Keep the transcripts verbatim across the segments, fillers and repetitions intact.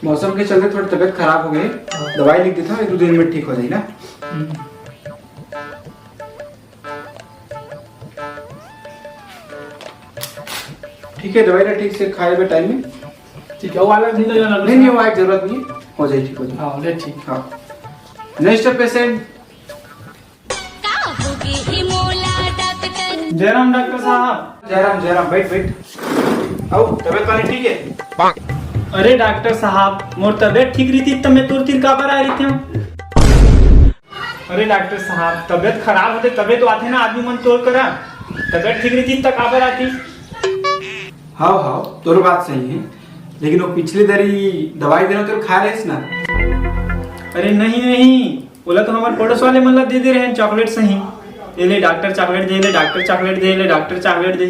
मौसम के चलते थोड़ी तबीयत खराब हो गई, दवाई लिख देता हूँ, एक दो दिन में ठीक हो जाएगी ना। ठीक है, दवाई ना ठीक से खाए हुए टाइम में। ठीक है, वो वाला नहीं लेना। नहीं, नहीं, वो आज जरूरत नहीं है, हो जाए, ठीक हो जाए। हाँ, ले, ठीक। हाँ, नेक्स्ट पेशेंट। जयराम डॉक्टर साहब। जयराम, जयराम, बैठ, बैठ। आओ, तबीयत पानी ठीक है? अरे डॉक्टर साहब, मोर तबीयत ठीक रहितिस त मैं तोर तीर काबर आए रहितेंव? अरे डॉक्टर साहब, तबीयत खराब होथे तभे तो आथे ना आदमी मन तोर करा। तबीयत ठीक रहितिस त काबर आतिस? हाव, हाव, तोर बात सही है, लेकिन वो पिछली दरी दवाई देना तो खा रहे ना। अरे नहीं, नहीं, ओला तो हमर पड़ोस वाले मन ला दे दे रहे हैं चॉकलेट सही। ये ले डॉक्टर चॉकलेट दे, ले डॉक्टर चॉकलेट दे, ले डॉक्टर चॉकलेट दे।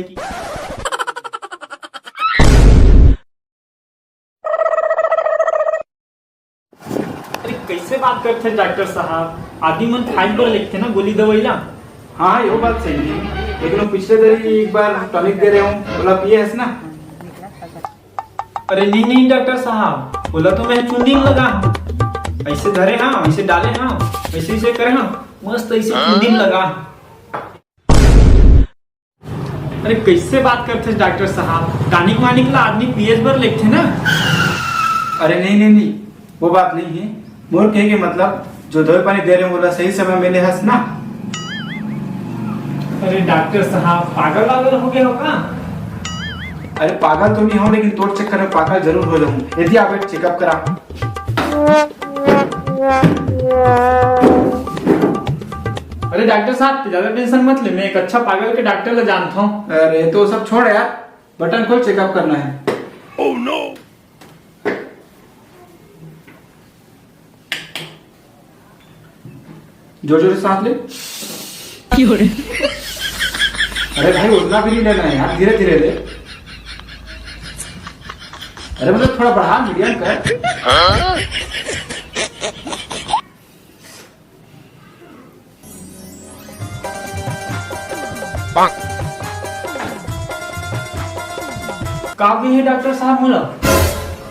अरे कैसे बात करथे डॉक्टर साहब, आदमी मन खाए बर लिखथे ना गोली दवाई ला। हाँ, ये बात सही है, लेकिन वो पिछले दरी एक बार टॉनिक दे रहे हूँ, ओला पिए हस ना। अरे नहीं, नहीं डॉक्टर साहब, ओला तो मैं चुंदी में लगा हूँ, ऐसे धरे हाँ, ऐसे डाले हाँ, ऐसे ऐसे करे हाँ, मस्त ऐसे चुंदी में लगा। अरे कैसे बात करथे डॉक्टर साहब, टॉनिक वानिक ला आदमी पिए बर लिखथे ना। अरे नहीं, नहीं, नहीं, वो बात नहीं है। मोर कहे के मतलब, जो दवाई पानी दे रहे हैं, ओला सही समय में ले हस ना। अरे डॉक्टर साहब, पागल वागल हो गए हो का? अरे पागल तो नहीं हो, लेकिन तोर चक्कर में पागल जरूर हो जाऊँ। यदि आप एक चेकअप करा। अरे डॉक्टर साहब, ज्यादा टेंशन मत ले, मैं एक अच्छा पागल के डॉक्टर ला जानता हूँ। अरे तो सब छोड़ यार, बटन खोल, चेकअप करना है। जोर जोर से सांस ले। अरे भाई, उतना भी नहीं लेना है यार, धीरे धीरे ले। अरे मतलब थोड़ा बढ़ा, मीडियम कर। का भी है डॉक्टर साहब मोला?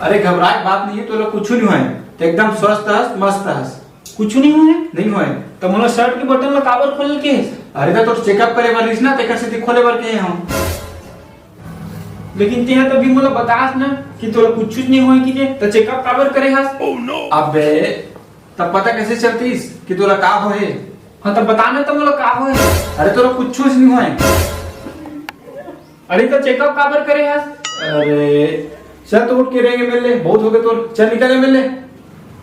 अरे घबराए बात नहीं है, तो लोग कुछ नहीं हुआ है, तो एकदम स्वस्थ हस, मस्त हस। कुछ नहीं हुआ है? नहीं हुआ है। तो मोला शर्ट के बटन ला काबर खोल के? अरे तो तोर चेकअप करे बर रहिस ना, तेकर सेती खोले बर कहे हम। लेकिन तेहा तभी मोला बतास ना कि तोला कुछ नहीं हुआ कि ते, तो चेकअप काबर करे हस? अबे तब पता कैसे चलतीस कि तोला का होहे? हाँ, तब बता ना तो मोला का होहे? अरे तोला कुछ नहीं होए। अरे तो चेकअप काबर करे हस? अरे चल तो उठ के रहेंगे मिल ले, बहुत हो गए तोर, चल निकल ले मिल ले।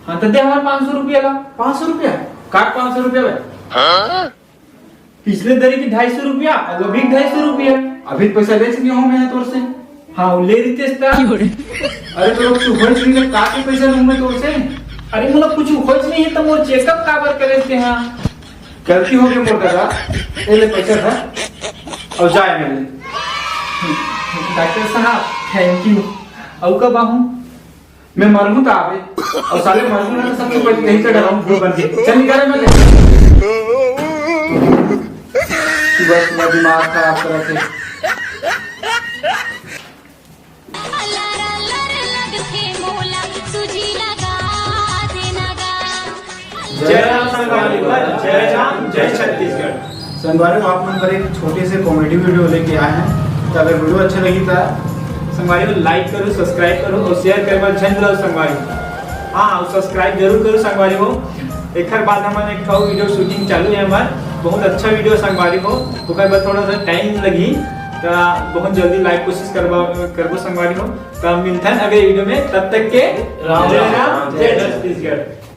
हाँ तो दे हमारे पाँच सौ रुपया ला। पाँच सौ रुपया? काट पाँच सौ रुपया बे। पिछले दरी की ढाई सौ रुपया और अभी ढाई सौ रुपया। अभी पैसा ले चुकी हूँ मैं तोर से। हाँ, वो ले रही थी इसका। अरे तो कुछ होइच नहीं, का के पैसा लूँ मैं तोर से? अरे मतलब कुछ होइच नहीं है तो मोर चेकअप काबर करे थे? हाँ, गलती हो गई मोर दादा, ये ले पैसा था और जाए मिल ले। डॉक्टर साहब, थैंक यू। अउ कब आहूँ? मैं मरहूँ तो आवे, और साले मरहूँ ना तो सबसे पहले यही जगह रहूँ भूत बन के। चल निकाले मैं। सुबह सुबह दिमाग खराब करा थे। जय राम संगवारी हो, जय राम, जय छत्तीसगढ़। संगवारी हो, आप मन बर एक छोटे से कॉमेडी वीडियो लेके आए हैं, तो अगर वीडियो अच्छा लगी तो संगवारी हो, लाइक करो, सब्सक्राइब करो और शेयर करे बर झन भूलव संगवारी हो। हाँ, और सब्सक्राइब जरूर करो संगवारी हो। एकर बाद हमन एक ठो वीडियो शूटिंग चालू है हमार, बहुत अच्छा वीडियो संगवारी हो, ओकर बर थोड़ा सा टाइम लगी, तो बहुत जल्दी लाइव कोशिश करबा करबो संगवारी हो। तो मिलथन अगले वीडियो में, तब तक के राम जय राम, राम, जय जय छत्तीसगढ़।